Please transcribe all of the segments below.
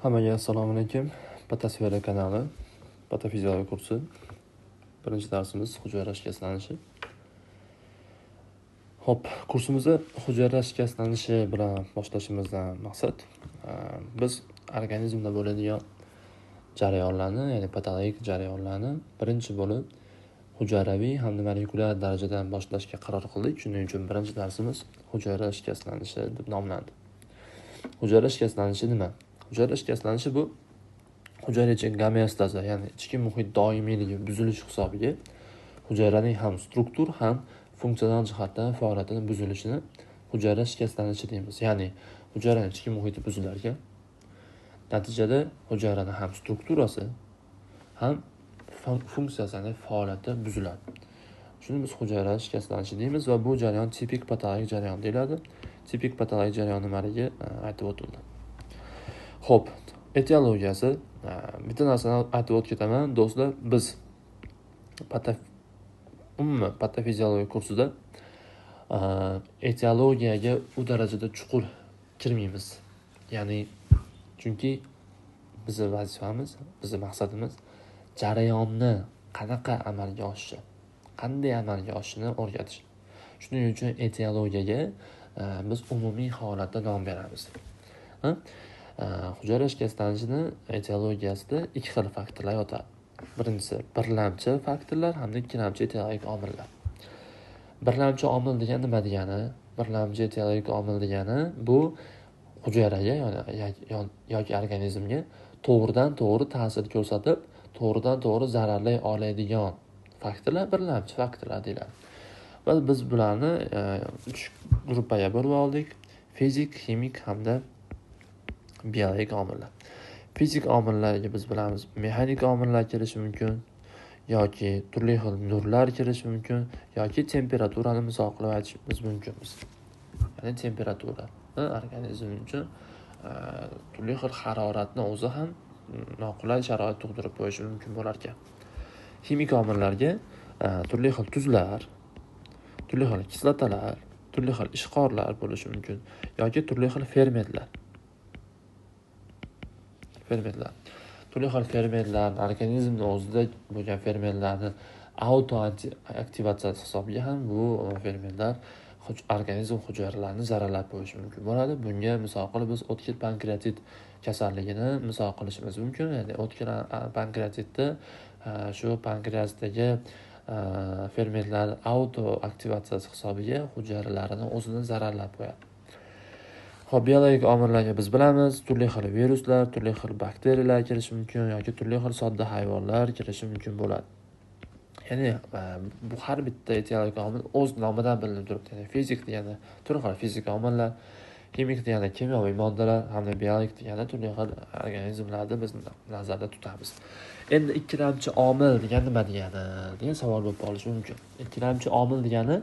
Hammaga assalomu alaykum. Patosfera kanali, patofiziologiya kursi. Birinchi darsimiz hujayra shikastlanishi. Xo'p, kursimizni hujayra shikastlanishi bilan boshlashimizdan maqsad biz organizmda bo'ladigan jarayonlarni, ya'ni patologik jarayonlarni birinchi bo'lib hujayraviy hamda molekulyar darajadan boshlashga qaror qildik. Shuning uchun birinchi darsimiz hujayra shikastlanishi deb nomlandi. Hujayra shikastlanishi nima? Hujayra shikastlanishi bu hujayra ichi gomeostazi, ya'ni ichki muhit doimiyligi buzilishi hisobiga hujayraning ham struktur ham funksional jihatdan faoliyatini buzilishini hujayra shikastlanishi deymiz. Ya'ni hujayraning ichki muhiti buzilar ekan, natijada hujayrani ham strukturasi ham funksiyasi, ya'ni faoliyati buziladi. Shuni biz hujayra shikastlanishi deymiz va bu jarayon tipik patologik jarayon deyiladi. Tipik patologik jarayon nimaligi aytib o'tildi. Xo'p, etiologiyasi, bitta narsani aytib o'tib ketaman, do'stlar, biz umuman patofiziologiya kursida etiologiyaga u darajada chuqur kirmaymiz. Ya'ni chunki bizning vazifamiz, bizning maqsadimiz jarayonni qanaqa amalga oshishi, qanday amalga oshishini o'rgatish. Shuning uchun etiologiyaga biz umumiy holatda nom beramiz. Hujayra shikastlanishini etiologiyasida ikki xil faktorlar yotadi. Birinchisi birlamchi faktorlar hamda ikkilamchi etiologik omillar. Birlamchi omil degani nima degani? Birlamchi etiologik omil degani bu hujayraga yoki organizmga to'g'ridan to'g'ri ta'sir ko'rsatib, to'g'ridan to'g'ri zararlay oladigan faktorlar birlamchi faktorlar deyiladi. Va biz bularni 3 gruppaga bo'lib oldik: fizik, ximik hamda biologik omillar. Fizik omillarga biz bilamiz, mexanik omillar kirishi mumkin yoki turli xil nurlar kirishi mumkin yoki temperaturani misol qilib aytishimiz mumkinmiz. Ya'ni temperatura organizm uchun turli xil haroratni o'zi ham noqulay sharoit tug'dirib qo'yishi mumkin bo'lar ekan. Ximik omillarga turli xil tuzlar, turli xil kislotalar, turli xil ishqorlar bo'lishi mumkin yoki turli xil fermentlar. Turli xil fermentlar, organizmning o'zida bo'lgan fermentlarni autoaktivatsiyasi hisobiga ham bu fermentlar organizm hujayralarini zararlab qo'yishi mumkin bo'ladi. Bunga misol qilib biz o'tkir pankreatit kasalligini misol qilishimiz mumkin. Ya'ni o'tkir pankreatitda shu pankreasdagi fermentlar autoaktivatsiyasi hisobiga hujayralarini o'zini zararlab qo'yadi. Xo'p, biologik omillarga biz bilamiz, turli xil viruslar, turli xil bakteriyalar kirishi mumkin yoki turli xil sodda hayvonlar kirishi mumkin bo'ladi. Ya'ni bu har bitta etiologik omil o'z nomidan bilinib turibdi. Ya'ni fizik degani turli xil fizik omillar, ximik degani kimyoviy moddalar hamda biologik degani turli xil organizmlarni biz nazarda tutamiz. Endi ikkilamchi omil degani nima degani degan savol bo'lib qolishi mumkin. Ikkilamchi omil degani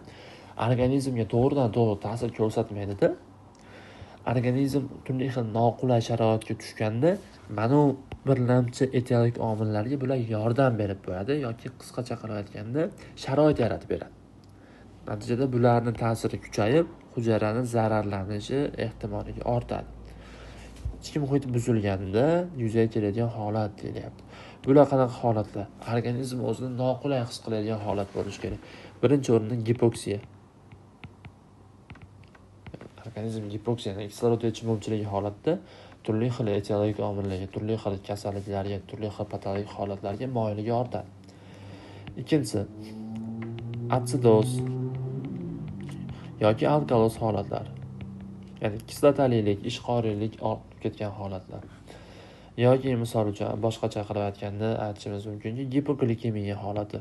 organizmga to'g'ridan to'g'ri ta'sir ko'rsatmaydi-da. Organizm turli xil noqulay sharoitga tushganda mana bu birlamchi etiologik omillarga bular yordam berib qo'yadi yoki qisqacha qilib aytganda sharoit yaratib beradi. Natijada bularning ta'siri kuchayib, hujayrani zararlanishi ehtimolligi ortadi. Ichki muhit buzilganda yuzaga keladigan holat deyilyapti. Bular qanaqa holatlar? Organizm o'zini noqulay his qiladigan holat bo'lishi kerak. Birinchi o'rinda gipoksiya. Organizm gipoksiya, ya'ni kislorod yetishmovchiligi holatda turli xil etiologik omillarga, turli xil kasalliklarga, turli xil patologik holatlarga moyilligi ortadi. Ikkinchisi atsidoz yoki alkaloz holatlari. Ya'ni kislotalilik, ishqoriylik ortib ketgan holatlar. Yoki misol uchun boshqacha qilib aytganda aytishimiz mumkinki, gipoglikemiya holati.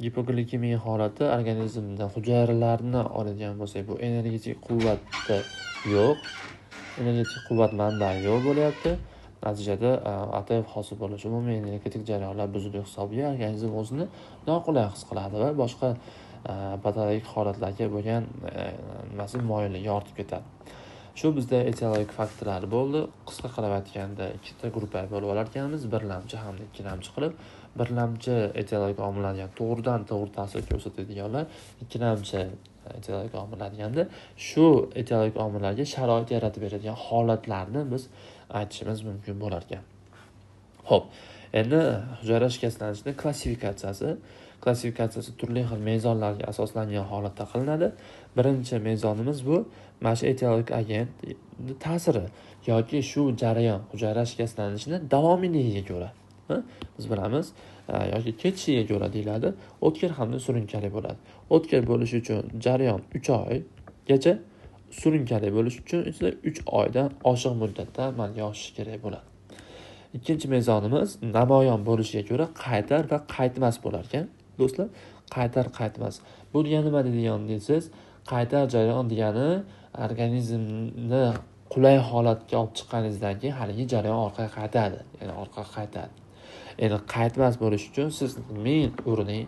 Gipoglikemiya holati organizmda hujayralarni oladigan bo'lsak, bu energetik quvvatda yo'q, energetik quvvat manbai yo'q bo'lyapti. Natijada ATF hosil bo'lishi, umumiy energetik jarayonlar buzilishi hisobiga organizm o'zini noqulay his qiladi va boshqa patologik holatlarga bo'lgan nimasi moyilligi ortib ketadi. Shu bizda etiologik faktorlar bo'ldi. Qisqa qilib aytganda ikkita gruppaga bo'lib olar ekanmiz, birlamchi hamda ikkilamchi qilib. Birlamchi etiologik omillarga to'g'ridan to'g'ri ta'sir ko'rsatadiganlar, ikkilamchi Etiologik omillar deganda shu etiologik omillarga sharoit yaratib beradigan holatlarni biz aytishimiz mumkin bo'lar ekan. Xo'p, endi hujayra shikastlanishining klassifikatsiyasi turli xil mezonlarga asoslangan holatda qilinadi. Birinchi mezonimiz bu mana shu etiologik agent ta'siri yoki shu jarayon hujayra shikastlanishini davomiyligiga ko'ra, biz bilamiz, yoki ketishiga ko'ra deyiladi. O'tkir hamda surunkali bo'ladi. O'tkir bo'lishi uchun jarayon 3 oygacha, surunkali bo'lishi uchun esa 3 oydan oshiq muddatda amalga oshishi kerak bo'ladi. Ikkinchi mezonimiz namoyon bo'lishiga ko'ra qaytar va qaytmas bo'lar ekan. Do'stlar, qaytar qaytmas. Bu degani nima degan desangiz, qaytar jarayon degani organizmni qulay holatga olib chiqqaningizdan keyin haligi jarayon orqaga qaytadi, ya'ni orqaga qaytadi. Endi qaytmas bo'lish uchun siz ming urining,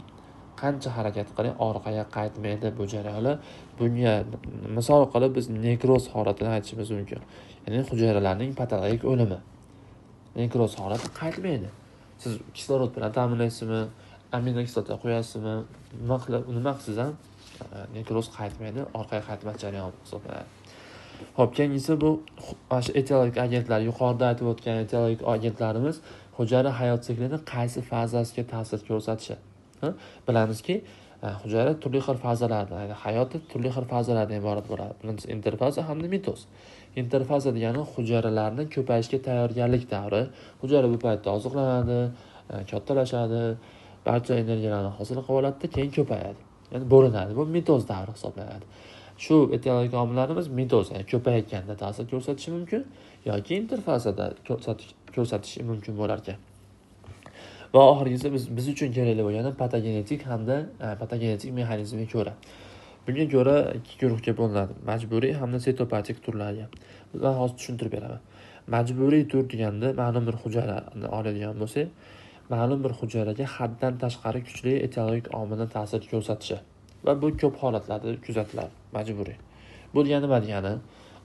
qancha harakat qiling, orqaga qaytmaydi bu jarayonlar. Bunga misol qilib biz nekroz holatini aytishimiz mumkin. Ya'ni hujayralarning patologik o'limi. Nekroz holati qaytmaydi. Siz kislorod bilan ta'minlaysizmi, aminokislota qo'yasizmi, nima qilsangiz ham nekroz qaytmaydi, orqaga qaytmas jarayon hisoblanadi. Xo'p, keyingisi bu mana shu etiologik agentlar, yuqorida aytib o'tgan etiologik agentlarimiz hujayra hayot siklini qaysi fazasiga ta'sir ko'rsatishi. Bilamizki, hujayra turli xil fazalardan, ya'ni hayoti turli xil fazalardan iborat bo'ladi. Birinchisi interfaza hamda mitoz. Interfaza degani hujayralarning ko'payishga tayyorgarlik davri. Hujayra bu paytda oziqlanadi, kattalashadi, barcha energiyalarni hosil qilib oladi, keyin ko'payadi. Ya'ni bo'linadi. Bu mitoz davri hisoblanadi. Shu etiologik omillarimiz mitoz, ya'ni ko'payotganda ta'sir ko'rsatishi mumkin yoki interfazada ko'rsatishi mumkin bo'lar ekan. Va oxirgisi biz uchun kerakli bo'lgani patogenetik hamda patogenetik mexanizmiga ko'ra. Bunga ko'ra ikki guruhga bo'linadi: majburiy hamda sitopatik turlarga. Men hozir tushuntirib beraman. Majburiy tur deganda ma'lum bir hujayrani oladigan bo'lsak, ma'lum bir hujayraga haddan tashqari kuchli etiologik omilning ta'sir ko'rsatishi va bu ko'p holatlarda kuzatiladi majburiy. Bu degani nima degani?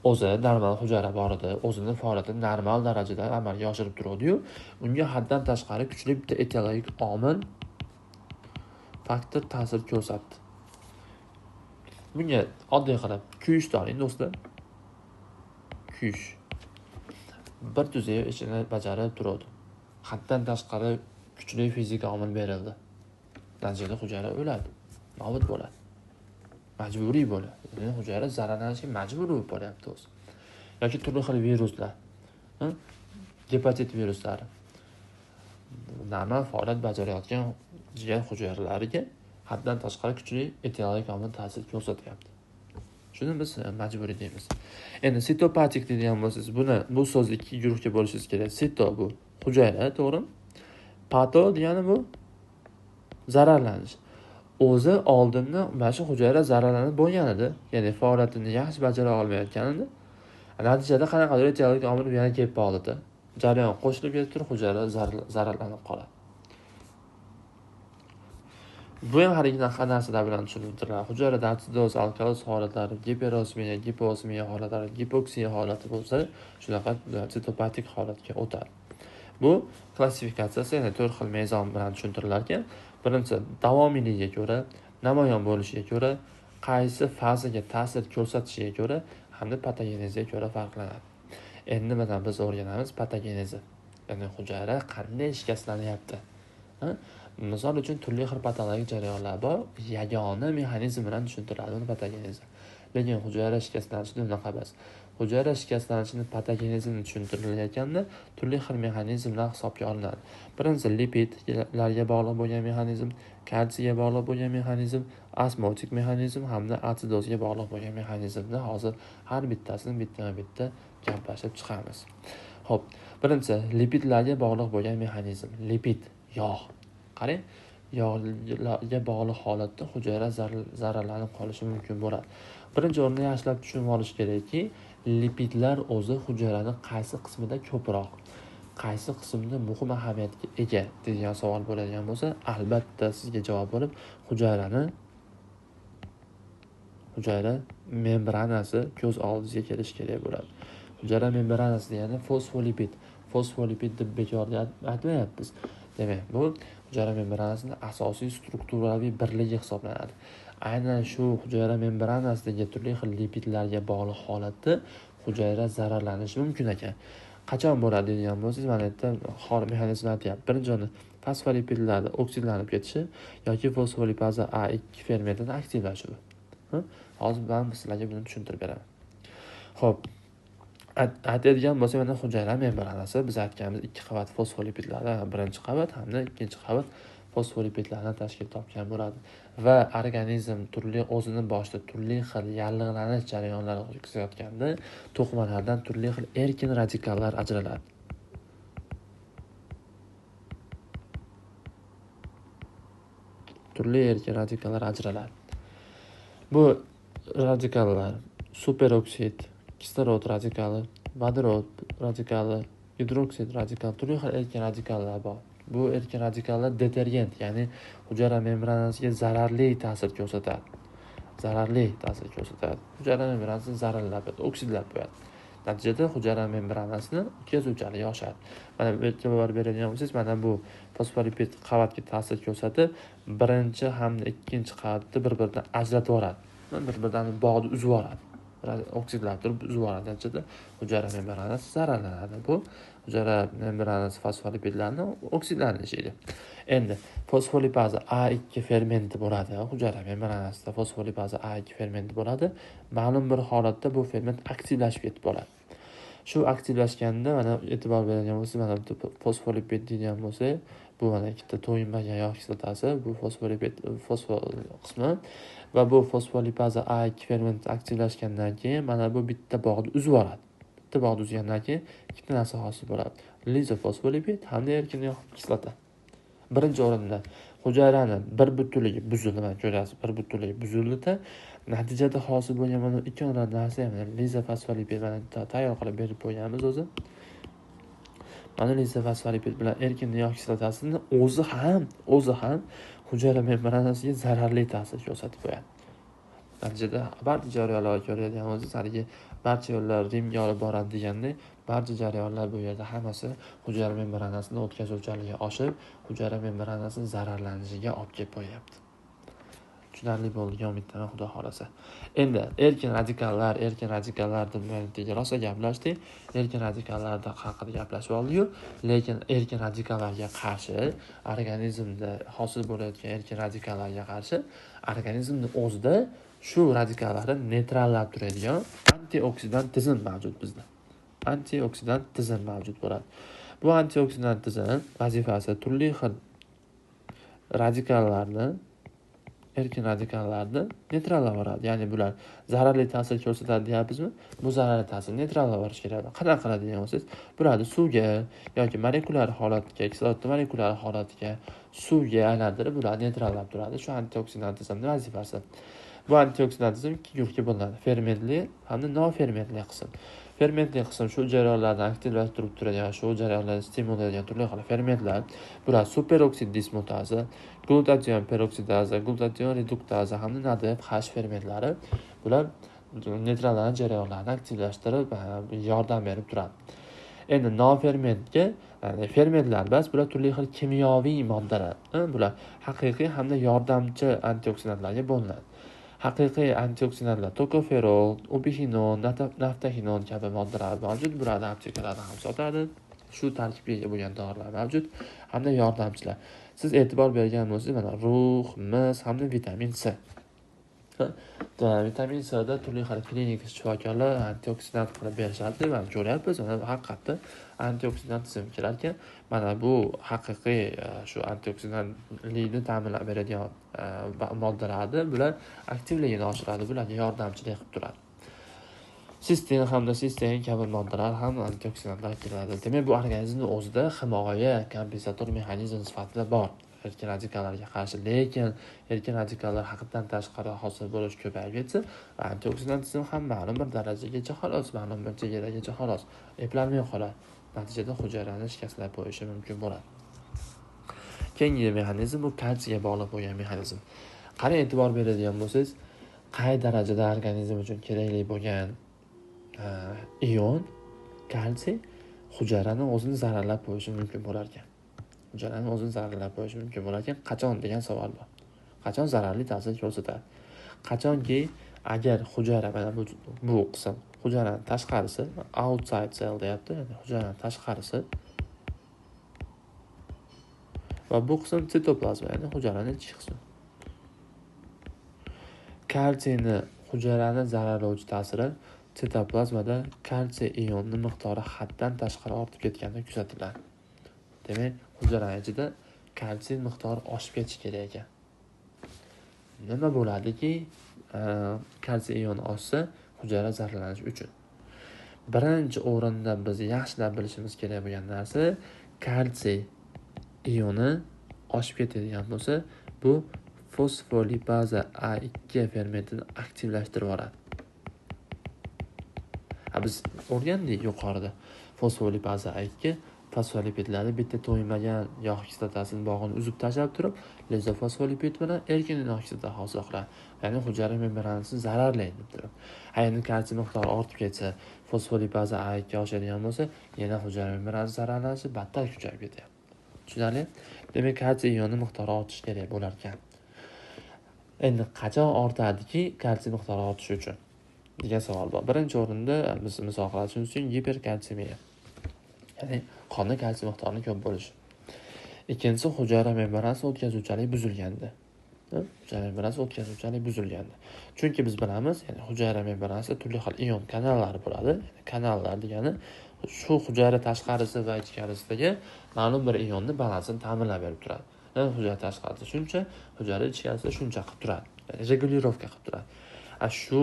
O'zi normal hujayra bor edi, o'zini faoliyatini normal darajada amalga oshirib turadi-yu, unga haddan tashqari kuchli bitta etiologik omil faktor ta'sir ko'rsatdi. Bunga oddiy qilib kuyishni oling do'stlar. Kuyish. Bir tuzak ishini bajarib turadi. Haddan tashqari kuchli fizik omil berildi. Natijada hujayra o'ladi, nobud bo'ladi. Majburiy bo'ladi. Ya'ni hujayra zararlanishga majbur bo'lib boryapti o'zi. Yoki turli xil viruslar, gepatit viruslari normal faoliyat bajarayotgan jigar hujayralariga haddan tashqari kuchli etiologik omil ta'sir ko'rsatyapti. Shuni biz majburiy deymiz. Endi sitopatik degan bo'lsangiz, bu so'zni ikki guruhga bo'lishingiz kerak. Sito bu hujayra, to'g'rimi? Pato degani bu zararlanish. O'zi oldindan mana shu hujayra zararlanib bo'lgan edi, ya'ni faoliyatini yaxshi bajara olmayotgan edi. Natijada qanaqadir etiologik omil yana kelib qoldi. Jarayon qo'shilib ketib turib hujayra zararlanib qoladi. Bu ham har ikki narsalar bilan tushuntiriladi. Hujayrada atsidoz, alkaloz holatlari, giperosmiya, gipoosmiya holatlari, gipoksiya holati bo'lsa, shunaqa sitopatik holatga o'tadi. Bu klassifikatsiyasi, ya'ni 4 xil mezon bilan tushuntirilar ekan. Birinchisi davomiyligiga ko'ra, namoyon bo'lishiga ko'ra, qaysi fazaga ta'sir ko'rsatishiga ko'ra hamda patogenezga ko'ra farqlanadi. Endi mana biz o'rganamiz patogenezi. Ya'ni hujayra qanday shikastlanyapti. Misol uchun turli xil patologik jarayonlar bor, yagona mexanizm bilan tushuntiriladi uni patogenezi. Lekin hujayra shikastlanishida unaqa emas. Hujayra shikastlanishini patogenezini tushuntirilayotganda turli xil mexanizmlar hisobga olinadi. Birinchisi lipidlarga bog'liq bo'lgan mexanizm, kalsiyga bog'liq bo'lgan mexanizm, osmotik mexanizm hamda atsidozga bog'liq bo'lgan mexanizmni hozir har bittasini bittama-bitta gaplashib chiqamiz. Xo'p, birinchisi lipidlarga bog'liq bo'lgan mexanizm. Lipid, yog'. Qarang, yog'larga bog'liq holatda hujayra zararlanib qolishi mumkin bo'ladi. Birinchi o'rinda yaxshilab tushunib olish kerakki, lipidlar o'zi hujayrani qaysi qismida ko'proq, qaysi qismda muhim ahamiyatga ega degan savol bo'ladigan bo'lsa, albatta sizga javob bo'lib hujayra membranasi ko'z oldingizga kelishi kerak bo'ladi. Hujayra membranasi degani fosfolipid. Fosfolipid deb bekorga aytmayapmiz. Demak, bu hujayra membranasining asosiy strukturaviy birligi hisoblanadi. Aynan shu hujayra membranasidagi turli xil lipidlarga bog'liq holatda hujayra zararlanishi mumkin ekan. Qachon bo'ladi deydigan bo'lsangiz, mana bu yerda mexanizmni aytyapti. Birinchi o'rinda fosfolipidlarni oksidlanib ketishi yoki fosfolipaza A2 fermentini aktivlashuvi. Hozir men sizlarga buni tushuntirib beraman. Xo'p, aytadigan bo'lsak, mana hujayra membranasi biz aytganimiz ikki qavat fosfolipidlardan, birinchi qavat hamda ikkinchi qavat fosfolipidlardan tashkil topgan bo'ladi va organizm turli o'zini boshida turli xil yallig'lanish jarayonlari o'tkazayotganda to'qimalardan turli xil erkin radikallar ajraladi. Turli erkin radikallar ajraladi. Bu radikallar superoksid, kislorod radikali, vodorod radikali, gidroksid radikali, turli xil erkin radikallar bor. Bu erkin radikallar detergent, ya'ni hujayra membranasiga zararli ta'sir ko'rsatadi. Zararli ta'sir ko'rsatadi. Hujayra membranasini zararlab, oksidlab qo'yadi. Natijada hujayra membranasini o'tkazuvchanligi oshadi. Mana bu e'tibor beradigan bo'lsangiz, mana bu fosfolipid qavatga ta'sir ko'rsatib, birinchi hamda ikkinchi qavatni bir-biridan ajratib yuboradi. Bir-biridan bog'ni uzib yuboradi. Oksidlab turib uzib yuboradi. Natijada hujayra membranasi zararlanadi. Bu hujayra membranasi fosfolipidlarni oksidlanishi edi. Endi fosfolipaza A2 fermenti bo'ladi. Hujayra membranasida fosfolipaza A2 fermenti bo'ladi. Ma'lum bir holatda bu ferment aktivlashib ketib qoladi. Shu aktivlashganda mana e'tibor beradigan bo'lsangiz, mana bu fosfolipid degan bo'lsa, bu mana ikkita to'yinmagan yog' kislotasi, bu fosfolipid fosfor qismi va bu fosfolipaza A2 fermenti aktivlashgandan keyin mana bu bitta bog'ni uzib yuboradi. Bitta bog'ni uzgandan keyin ikkita narsa hosil bo'ladi. Lizofosfolipid hamda erkin yog' kislota. Birinchi o'rinda hujayrani bir butunligi buzildi, mana ko'rasiz, bir butunligi buzildida natijada hosil bo'lgan mana ikki narsa ham lizofosfolipid mana tayyor qilib berib qo'yganmiz o'zi. Mana lizofosfolipid bilan erkin yog' kislotasini o'zi ham hujayra membranasiga zararli ta'sir ko'rsatib qo'yadi. Natijada barcha jarayonlar ko'radigan bo'lsangiz, haligi barcha yo'llar Rimga olib boradi degandek, barcha jarayonlar bu yerda hammasi hujayra membranasini o'tkazuvchanligi oshib, hujayra membranasini zararlanishiga olib kelib qo'yapti. Tushunarli bo'ldi degan umiddaman, Xudo xolasa. Endi erkin radikallar deb men rosa gaplashdik. Erkin radikallarda haqida gaplashib oldik-yu, lekin erkin radikallarga qarshi organizmda hosil bo'layotgan erkin radikallarga qarshi organizmni o'zida shu radikallarni neytrallab turadigan antioksidant tizim mavjud bizda. Antioksidant tizim mavjud bo'ladi. Bu antioksidant tizim vazifasi turli xil radikallarni, erkin radikallarni neytrallab yuboradi. Ya'ni bular zararli ta'sir ko'rsatadi deyapmizmi? Bu zararli ta'sirni neytrallab yuborish kerak. Qanaqa qiladi degan bo'lsangiz, bularni suvga yoki molekulyar holatga, kislorod molekulyar holatiga, suvga aylantirib, bularni neytrallab turadi. Shu antioksidant tizimning vazifasi. Bu antioksidant tizim ikki guruhga bo'linadi. Fermentli hamda nofermentli qism. Fermentli qism shu jarayonlarni aktivlashtirib turadigan, shu jarayonlarni stimullaydigan turli xil fermentlar. Bular superoksid dismutaza, glutation peroksidaza, glutation reduktaza hamda NADPH fermentlari. Bular neytrallanish jarayonlarini aktivlashtirib, yordam berib turadi. Endi nofermentga, ya'ni fermentlar bas, bular turli xil kimyoviy moddalar. Bular haqiqiy hamda yordamchi antioksidantlarga bo'linadi. Haqiqiy antioksidantlar tokoferol, ubixinon, naftaxinon kabi moddalar mavjud. Bularni aptekalarda ham sotadi. Shu tarkibga ega bo'lgan dorilar mavjud hamda yordamchilar. Siz e'tibor bergan bo'lsangiz, mana rux, mis hamda vitamin C. Vitamin C da turli xil klinik shifokorlar antioksidant qilib berishadi. Mana ko'ryapmiz, mana haqiqatda antioksidant tizim kelar ekan. Mana bu haqiqiy shu antioksidantlikni ta'minlab beradigan moddalarni bular aktivligini oshiradi, bularga yordamchilik qilib turadi. Sistein hamda sistein kabi moddalar ham antioksidantlar keladi. Demak, bu organizmning o'zida himoya kompensator mexanizm sifatida bor erkin radikallarga qarshi. Lekin erkin radikallar haqiqatan tashqari hosil bo'lish ko'payib ketsa, antioksidant tizim ham ma'lum bir darajagacha xolos, ma'lum bir chegaragacha xolos eplanmay qoladi. Natijada hujayrani shikastlab qo'yishi mumkin bo'ladi. Keyingi mexanizm bu kalsiyga bog'liq bo'lgan mexanizm. Qarang, e'tibor beradigan bo'lsangiz, qay darajada organizm uchun kerakli bo'lgan ion kalsiy hujayrani o'zini zararlab qo'yishi mumkin bo'lar ekan. Hujayrani o'zini zararlab qo'yishi mumkin bo'lar ekan. Qachon degan savol bor. Qachon zararli ta'sir ko'rsatadi? Qachonki agar hujayra mana bu qism hujayraning tashqarisi, outside cell deyapti, ya'ni hujayraning tashqarisi va bu qism sitoplazma, ya'ni hujayraning ichki qismi. Kalsiyni hujayrani zararlovchi ta'siri sitoplazmada kalsiy ionining miqdori haddan tashqari ortib ketganda kuzatiladi. Demak, hujayraning ichida kalsiy miqdori oshib ketishi kerak ekan. Nima bo'ladiki, kalsiy ioni oshsa hujayra zararlanishi uchun? Birinchi o'rinda biz yaxshilab bilishimiz kerak bo'lgan narsa, kalsiy ioni oshib ketadigan bo'lsa, bu fosfolipaza A2 fermentini aktivlashtirib yuboradi. Biz o'rgandik yuqorida fosfolipaza A2 fosfolipidlarni bitta to'ymagan yog' kislotasini bog'ini uzib tashlab turib, lizofosfolipid bilan erkin yog' kislota hosil qiladi. Ya'ni hujayra membranasini zararlaydi deb turib. Endi kalsiy miqdori ortib ketsa, fosfolipaza A2 oshadigan bo'lsa, yana hujayra membranasi zararlanishi battar kuchayib ketyapti. Tushunarli? Demak, kalsiy ioni miqdori ortishi kerak bo'lar ekan. Endi qachon ortadiki kalsiy miqdori ortishi uchun degan savol bor. Birinchi o'rinda biz misol qilishimiz uchun giperkalsemiya, ya'ni qonda kalsiy miqdorining ko'p bo'lishi. Ikkinchisi hujayra membranasi o'tkazuvchanligi buzilganda. Hujayra membranasi o'tkazuvchanligi buzilganda. Chunki biz bilamiz, ya'ni hujayra membranasida turli xil ion kanallari bo'ladi. Ya'ni kanallar degani shu hujayra tashqarisi va ichkarisidagi ma'lum bir ionni balansini ta'minlab berib turadi. Ya'ni hujayra tashqarida shuncha, hujayra ichkarisida shuncha qilib turadi. Ya'ni regulirovka qilib turadi. Shu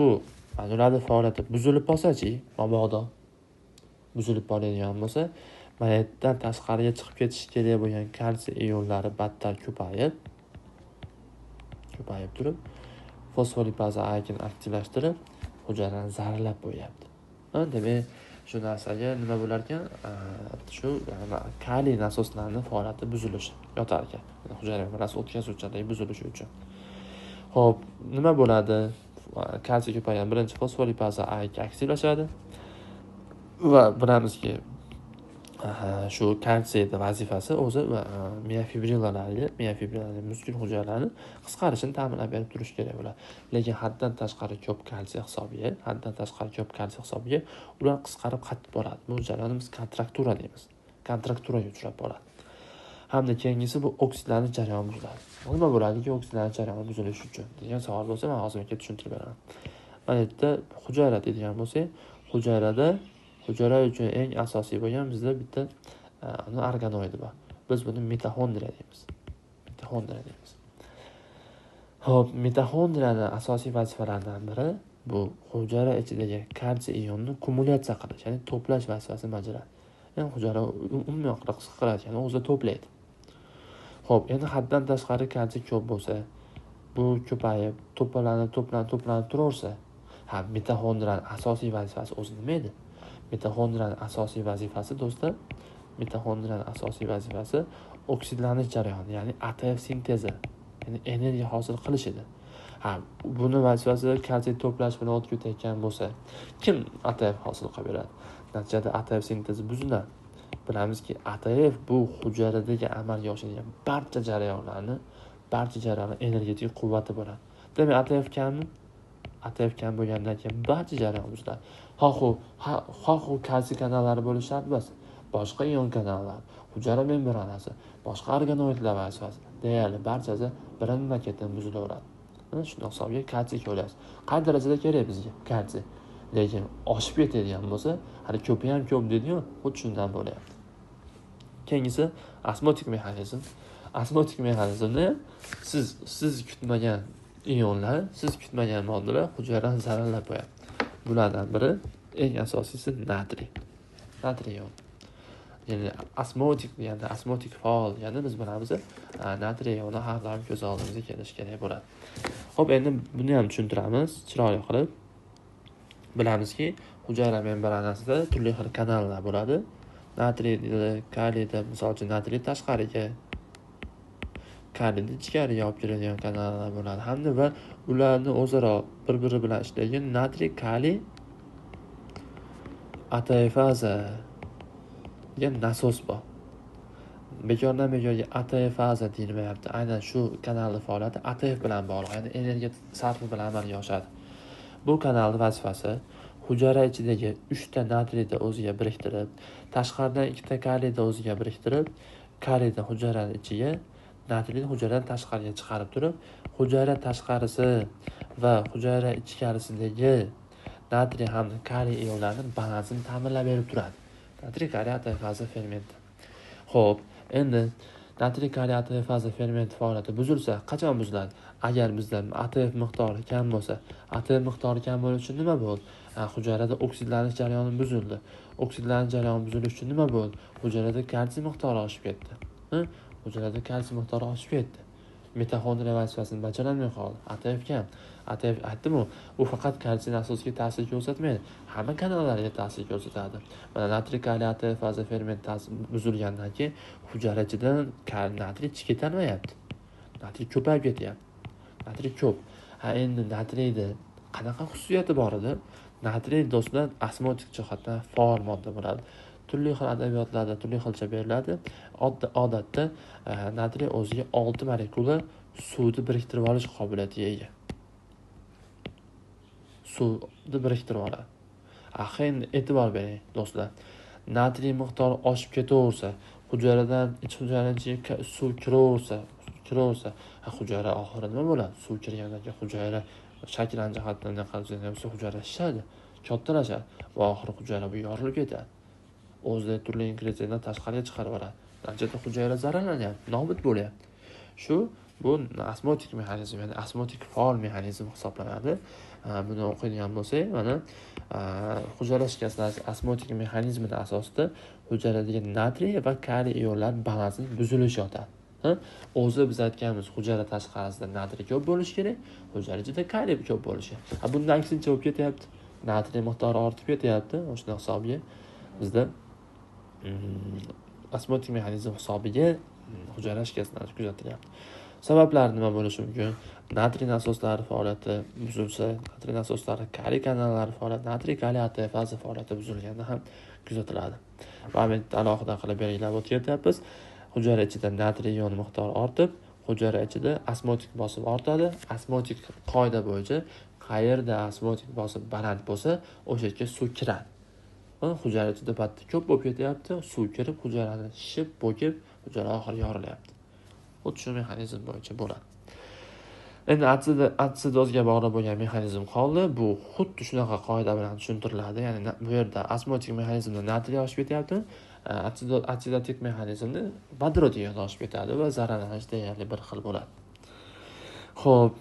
ularning faoliyati buzilib qolsa-chi, mabodo buzilib qoladigan bo'lsa, mana yerdan tashqariga chiqib ketishi kerak bo'lgan kalsiy ionlari battar ko'payib turib, fosfolipaza A2 ni aktivlashtirib, hujayrani zararlab qo'yapti. Demak, shu narsaga nima bo'lar ekan? Shu kaliy nasoslarining faoliyati buzilishi yotar ekan. Hujayra membranasi o'tkazuvchanligi buzilishi uchun. Xo'p, nima bo'ladi? Kalsiy ko'paygan birinchi fosfolipaza A2 aktivlashadi va bilamizki, shu kalsiyning vazifasi o'zi miofibrillalarga, miofibrillalar muskul hujayralarini qisqarishini ta'minlab berib turish kerak bo'ladi. Lekin haddan tashqari ko'p kalsiy hisobiga, ular qisqarib qatib boradi. Bu jarayonni biz kontraktura deymiz. Kontrakturaga uchrab boradi. Hamda keyingisi bu oksidlanish jarayoni buziladi. Nima bo'ladiki oksidlanish jarayoni buzilishi uchun degan savol bo'lsa, men hozir tushuntirib beraman. Mana yerda hujayra deydigan bo'lsak, hujayra uchun eng asosiy bo'lgan bizda bitta organoidi bor. Biz buni mitoxondriya deymiz. Mitoxondriya deymiz. Xo'p, mitoxondriyaning asosiy vazifalaridan biri bu hujayra ichidagi kalsiy ionini kumulyatsiya qilish, ya'ni to'plash vazifasini bajaradi. Ya'ni hujayra umuman qisqaradi, ya'ni o'zi to'playdi. Xo'p, endi haddan tashqari kalsiy ko'p bo'lsa, bu ko'payib, to'planib, to'planib turaversa, ha, mitoxondriyaning asosiy vazifasi o'zi nima edi? Mitoxondriyaning asosiy vazifasi do'stlar, mitoxondriyaning asosiy vazifasi oksidlanish jarayoni, ya'ni ATF sintezi, ya'ni energiya hosil qilish edi. Ha, buni vazifasi kalsiy to'plash bilan o'tib ketayotgan bo'lsa, kim ATF hosil qilib beradi? Natijada ATF sintezi buziladi. Bilamizki, ATF bu hujayradagi amalga oshadigan barcha jarayonlarni energetik quvvati bo'ladi. Demak, ATF kammi? ATF kam bo'lgandan keyin barcha jarayon buziladi. Xoh u kalsiy kanallari bo'lishi shart emas. Boshqa ion kanallar, hujayra membranasi, boshqa organoidlar vazifasi, deyarli barchasi birinma-ketin buzilaveradi. Shuni hisobiga kalsiy ko'ryapsiz. Qay darajada kerak bizga kalsiy? Lekin oshib ketadigan bo'lsa, hali ko'pi ham ko'p deydi-yu, xuddi shundan bo'lyapti. Keyingisi osmotik mexanizm. Osmotik mexanizmni siz kutmagan ionlar, siz kutmagan moddalar hujayrani zararlab qo'yadi. Bulardan biri eng asosiysi natriy. Natriy ion. Ya'ni osmotik deganda osmotik faol deganda biz bilamiz, natriy ioni har doim ko'z oldimizga kelishi kerak bo'ladi. Xo'p, endi buni ham tushuntiramiz chiroyli qilib. Bilamizki, hujayra membranasida turli xil kanallar bo'ladi. Natriyda, kaliyda, misol uchun natriy tashqariga, kaliyni ichkariga olib kiradigan kanallar bo'ladi. Hamda va ularni o'zaro bir-biri bilan ishlaydigan natriy, kaliy ATFaza degan nasos bor. Bekordan bekorga ATFaza deyilmayapti. Aynan shu kanalning faoliyati ATF bilan bog'liq, ya'ni energiya sarfi bilan amalga oshadi. Bu kanalning vazifasi hujayra ichidagi 3 ta natriyni o'ziga biriktirib, tashqaridan 2 ta kaliyni o'ziga biriktirib, kaliyni hujayrani ichiga, natriyni hujayradan tashqariga chiqarib turib, hujayra tashqarisi va hujayra ichkarisidagi natriy hamda kaliy ionlarining balansini ta'minlab berib turadi. Natriy kaliy ATFaza fermenti. Xo'p, endi natriy kaliy ATFaza fermenti faoliyati buzilsa, qachon buziladi? Agar bizda ATF miqdori kam bo'lsa, ATF miqdori kam bo'lishi uchun nima bo'ldi? Hujayrada oksidlanish jarayoni buzildi. Oksidlanish jarayoni buzilishi uchun nima bo'ldi? Hujayrada kalsiy miqdori oshib ketdi. Hujayrada kalsiy miqdori oshib ketdi. Mitoxondriya vazifasini bajarolmay qoldi. ATF kam. ATF aytdim-ku, u faqat kalsiy nasosiga ta'sir ko'rsatmaydi, hamma kanallarga ta'sir ko'rsatadi. Mana natriy kaliy ATFaza ferment ta'sir buzilgandan keyin hujayra ichidan natriy chiqib ketolmayapti. Natriy ko'payib ketyapti. Natriy ko'p. Ha, endi natriyda qanaqa xususiyati bor edi? Natriy do'stlar osmotik jihatdan faol modda bo'ladi. Turli xil adabiyotlarda turli xilcha beriladi. Odatda natriy o'ziga 6 molekula suvni biriktirib olish qobiliyatiga ega. Suvni biriktirib oladi. Axir endi e'tibor bering do'stlar. Natriy miqdori oshib ketaversa, hujayradan ich hujayraning ichiga suv kiraversa, hujayra oxiri nima bo'ladi? Suv kirgandan keyin hujayra shaklan jihatdan qancha hujayra shishadi, kattalashadi va oxiri hujayra bu yorilib ketadi. O'zida turli ingrediyentlarni tashqariga chiqarib yuboradi. Natijada hujayra zararlanyapti, nobud bo'lyapti. Shu bu osmotik mexanizm, ya'ni osmotik faol mexanizm hisoblanadi. Buni o'qiydigan bo'lsak, mana hujayra shikastlanishi osmotik mexanizmida asosida hujayradagi natriy va kaliy ionlar balansining buzilishi yotadi. O'zi biz aytganmiz, hujayra tashqarisida natriy ko'p bo'lishi kerak, hujayra ichida kaliy ko'p bo'lishi. Bundan aksincha bo'lib ketyapti. Natriy miqdori ortib ketyapti. O'shani hisobiga bizda osmotik mexanizm hisobiga hujayra shikastlanishi kuzatilyapti. Sabablari nima bo'lishi mumkin? Natriy nasoslari faoliyati buzilsa, natriy nasoslari kaliy kanallari faoliyati, natriy kaliy ATFaza faoliyati buzilganda ham kuzatiladi. Va men alohida qilib belgilab o'tyapmiz. Hujayra ichida natriy ion miqdori ortib, hujayra ichida osmotik bosim ortadi. Osmotik qoida bo'yicha qayerda osmotik bosim baland bo'lsa, o'sha yerga suv kiradi. Hujayra ichida batta ko'p bo'lib ketyapti, suv kirib hujayrani shishib, bo'kib, hujayra oxiri yorilyapti. Xuddi shu mexanizm bo'yicha bo'ladi. Endi atsidozga bog'liq bo'lgan mexanizm qoldi. Bu xuddi shunaqa qoida bilan tushuntiriladi. Ya'ni bu yerda osmotik mexanizmda natriy oshib ketyapti, atsidotik mexanizmda vodorod ioni oshib ketadi va zararlanish deyarli bir xil bo'ladi. Xo'p,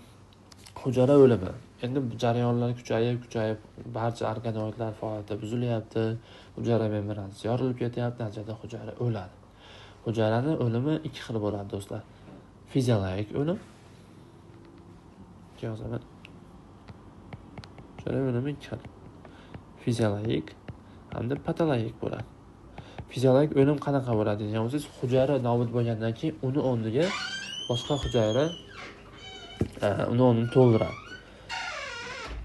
hujayra o'limi. Endi bu jarayonlar kuchayib, barcha organoidlar faoliyati buzilyapti, hujayra membranasi yorilib ketyapti, natijada hujayra o'ladi. Hujayrani o'limi ikki xil bo'ladi do'stlar. Fiziologik o'lim. Yozaman. Hujayra o'limi ikki xil. Fiziologik hamda patologik bo'ladi. Fiziologik o'lim qanaqa bo'ladi degan bo'lsangiz, hujayra nobud bo'lgandan keyin uni o'rniga boshqa hujayra uni o'rnini to'ldiradi.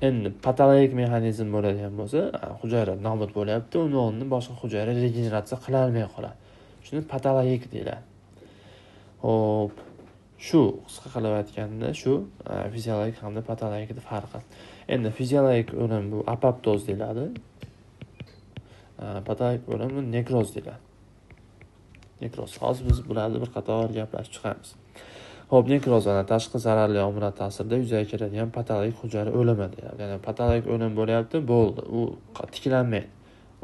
Endi patologik mexanizm bo'ladigan bo'lsa, hujayra nobud bo'lyapti, uni o'rnini boshqa hujayra regeneratsiya qila olmay qoladi. Shuni patologik deyiladi. Xo'p, shu qisqa qilib aytganda shu fiziologik hamda patologik farqi. Endi fiziologik o'lim bu apoptoz deyiladi. Patologik o'lim bu nekroz deyiladi. Nekroz. Hozir biz bularni bir qator gaplashib chiqamiz. Xo'p, nekroz ana tashqi zararli omillar ta'sirida yuzaga keladigan patologik hujayra o'limi deyiladi. Ya'ni patologik o'lim bo'lyapti, bo'ldi. U tiklanmaydi.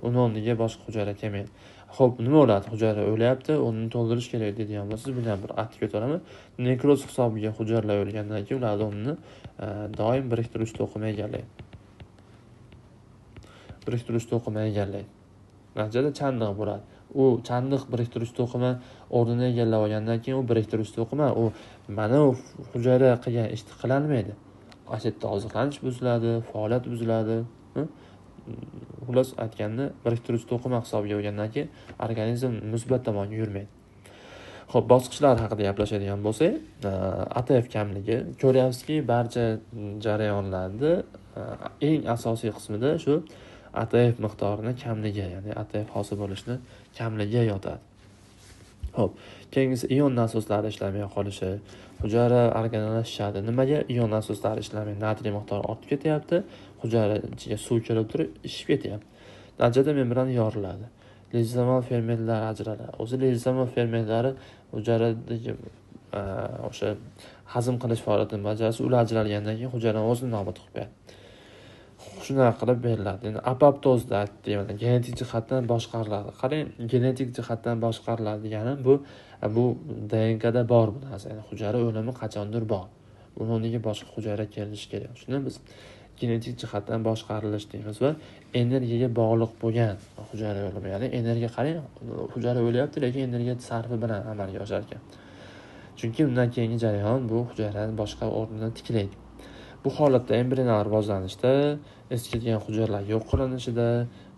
Uni o'rniga boshqa hujayra kelmaydi. Xo'p, nima bo'ladi? Hujayra o'lyapti, o'rnini to'ldirish kerak deydigan bo'lsangiz, buni ham bir aytib o'taman. Nekroz hisobiga hujayralar o'lgandan keyin ularning o'rnini doim biriktiruvchi to'qima egallaydi. Biriktiruvchi to'qima egallaydi. Natijada chandiq bo'ladi. U chandiq biriktiruvchi to'qima o'rnini egallab olgandan keyin u biriktiruvchi to'qima u mana u hujayra qilgan ishni qilolmaydi. O'sha yerda oziqlanish buziladi, faoliyat buziladi. Xullas aytganda biriktiruvchi to'qima hisobiga olgandan keyin organizm musbat tomonga yurmaydi. Xo'p, bosqichlar haqida gaplashadigan bo'lsak, ATF kamligi ko'ryapsizki, barcha jarayonlarda eng asosiy qismida shu ATF miqdorini kamligi, ya'ni ATF hosil bo'lishini kamligi yotadi. Xo'p, keyingisi ion nasoslari ishlamay qolishi, hujayra organellashadi. Nimaga ion nasoslari ishlamay, natriy miqdori ortib ketyapti, hujayra ichiga suv kirib turib ishib ketyapti. Natijada membran yoriladi. Lizosomal fermentlar ajraladi. O'zi lizosomal fermentlari hujayradagi o'sha hazm qilish faoliyatini bajarsa, ular ajralgandan keyin hujayrani o'zini nobud qilib qo'yadi. Shunaqa qilib beriladi. Endi apoptozda aytdik, mana genetik jihatdan boshqariladi. Qarang, genetik jihatdan boshqariladi degani bu DNKda bor bu narsa. Ya'ni hujayra o'limi qachondir bor. Buni o'rniga boshqa hujayra kelishi kerak. Shuni biz genetik jihatdan boshqarilish deymiz va energiyaga bog'liq bo'lgan hujayra o'limi. Ya'ni energiya, qarang, hujayra o'lyapti, lekin energiya sarfi bilan amalga oshar ekan. Chunki undan keyingi jarayon bu hujayrani boshqa o'rnini tiklaydi. Bu holatda embrional rivojlanishda, eskirgan hujayralar yo'q qilinishida,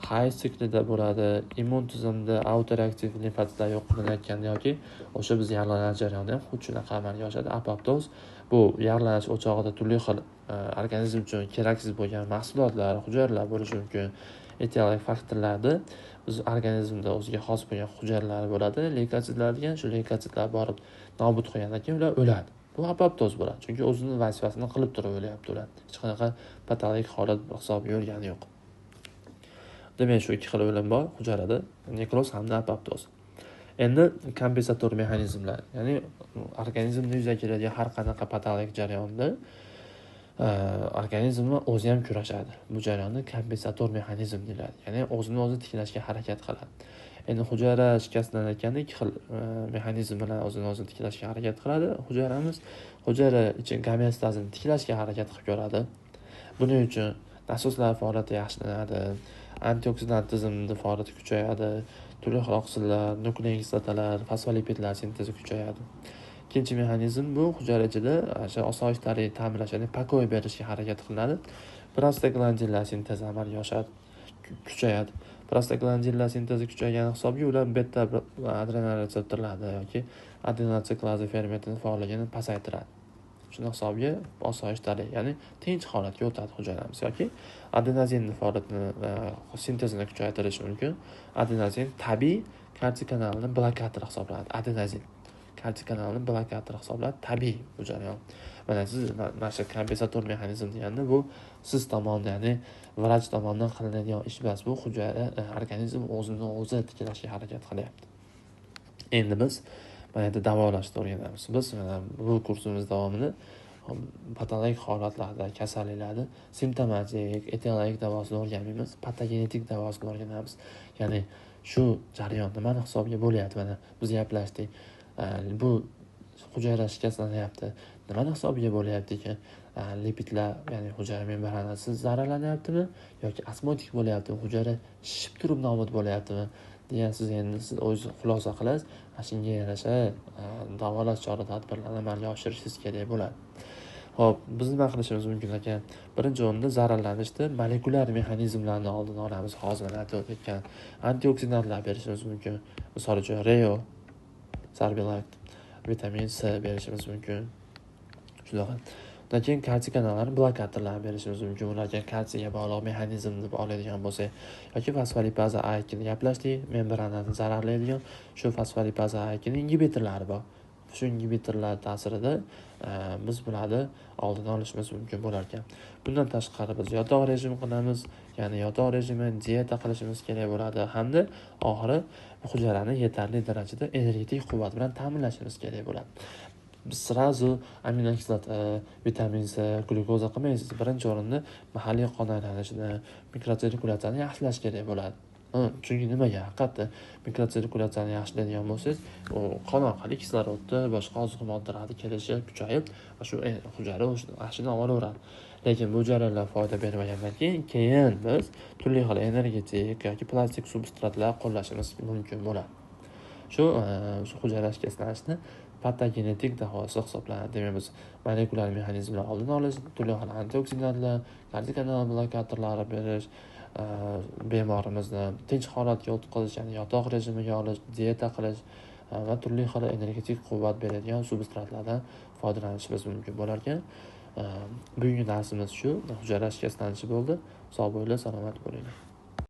hayz siklida bo'ladi, immun tizimida autoreaktiv limfotsitlar yo'q qilinayotganda yoki o'sha biz yag'lanish jarayonida ham xuddi shunaqa amalga oshadi. Apoptoz bu yag'lanish o'chog'ida turli xil organizm uchun keraksiz bo'lgan mahsulotlar, hujayralar bo'lishi mumkin. Etiologik faktorlarda biz organizmda o'ziga xos bo'lgan hujayralar bo'ladi, leykotsitlar degan, shu leykotsitlar borib nobud qilgandan keyin ular o'ladi. Bu apoptoz bo'ladi, chunki o'zini vazifasini qilib turib o'lyapti ular. Hech qanaqa patologik holat hisobiga o'lgani yo'q. Demak, shu ikki xil o'lim bor hujayrada, nekroz hamda apoptoz. Endi kompensator mexanizmlar, ya'ni organizmda yuzaga keladigan har qanaqa patologik jarayonda organizmni o'zi ham kurashadi. Bu jarayonni kompensator mexanizm deyiladi. Ya'ni o'zini o'zi tiklashga harakat qiladi. Endi hujayra shikastlanayotganda ikki xil mexanizm bilan o'zini o'zi tiklashga harakat qiladi. Hujayramiz hujayra ichi gomeostazini tiklashga harakat qilib ko'radi. Buning uchun nasoslar faoliyati yaxshilanadi, antioksidant tizimida faoliyati kuchayadi, turli xil oqsillar, nuklein kislotalar, fosfolipidlar sintezi kuchayadi. Ikkinchi mexanizm bu hujayra ichida o'sha osoyishtalik ta'minlash, ya'ni pakoy berishga harakat qilinadi. Prostaglandinlar sintezi amalga oshadi, kuchayadi. Prostaglandinlar sintezi kuchaygani hisobiga ular beta adrenal retseptorlarni yoki adenilsiklaza fermentini faolligini pasaytiradi. Shuni hisobiga osoyishtalik, ya'ni tinch holatga o'tadi hujayramiz yoki adenozinning faoliyatini sintezini kuchaytirishi mumkin. Adenozin tabiiy kalsiy kanalini blokatori hisoblanadi. Adenozin kalsiy kanalini blokatori hisoblanadi, tabiiy bu jarayon. Mana siz mana shu kompensator mexanizm deganda bu siz tomonidan, ya'ni vrach tomonidan qilinadigan ish emas, bu hujayra organizm o'zini o'zi tiklashga harakat qilyapti. Endi biz mana endi davolashni o'rganamiz. Biz mana bu kursimiz davomida patologik holatlarda, kasalliklarda simptomatik, etiologik davosini o'rganmaymiz, patogenetik davosini o'rganamiz. Ya'ni shu jarayon nimani hisobiga bo'lyapti? Mana biz gaplashdik. Bu hujayra shikastlanyapti. Nimani hisobiga bo'lyapti ekan? Lipidlar, ya'ni hujayra membranasi zararlanyaptimi yoki osmotik bo'lyaptimi? Hujayra shishib turib nobud bo'lyaptimi? Degan siz endi siz o'zingiz xulosa qilasiz. Shunga yarasha davolash chora-tadbirlarini amalga oshirishingiz kerak bo'ladi. Xo'p, biz nima qilishimiz mumkin ekan? Birinchi o'rinda zararlanishda molekulyar mexanizmlarni oldini olamiz. Hozir mana aytib o'tgan antioksidantlar berishimiz mumkin. Misol uchun Reo, Sarbilakt, vitamin C berishimiz mumkin. Shunaqa. Undan keyin kalsiy kanallari blokatorlarni berishimiz mumkin. Ularga kalsiyga bog'liq mexanizm deb oladigan bo'lsak yoki fosfolipaza A2 ni gaplashdik, membranani zararlaydigan shu fosfolipaza A2 ning ingibitorlari bor. Shu ingibitorlar ta'sirida biz bularni oldini olishimiz mumkin bo'lar ekan. Bundan tashqari biz yotoq rejimi qilamiz, ya'ni yotoq rejimi, dieta qilishimiz kerak bo'ladi hamda oxiri hujayrani yetarli darajada energetik quvvat bilan ta'minlashimiz kerak bo'ladi. Biz srazu aminokislota, vitamin C, glyukoza qilmaysiz. Birinchi o'rinda mahalliy qon aylanishini, mikrosirkulyatsiyani yaxshilash kerak bo'ladi. Chunki nimaga? Haqiqatda mikrosirkulyatsiyani yaxshilaydigan bo'lsangiz, u qon orqali kislorodni, boshqa oziq moddalarni kelishi kuchayib, shu hujayra o'shini olaveradi. Lekin bu jarayonlar foyda bermagandan keyin biz turli xil energetik yoki plastik substratlar qo'llashimiz mumkin bo'ladi. Shu hujayra shikastlanishni patogenetik davosi hisoblanadi. Demak, biz molekulyar mexanizmlar oldini olish, turli xil antioksidantlar, kalsiy kanal blokatorlari berish, bemorimizni tinch holatga o'tkazish, ya'ni yotoq rejimiga olish, dieta qilish va turli xil energetik quvvat beradigan substratlardan foydalanishimiz mumkin bo'lar ekan. Bugungi darsimiz shu, hujayra shikastlanishi bo'ldi. Sog' bo'linglar, salomat bo'linglar.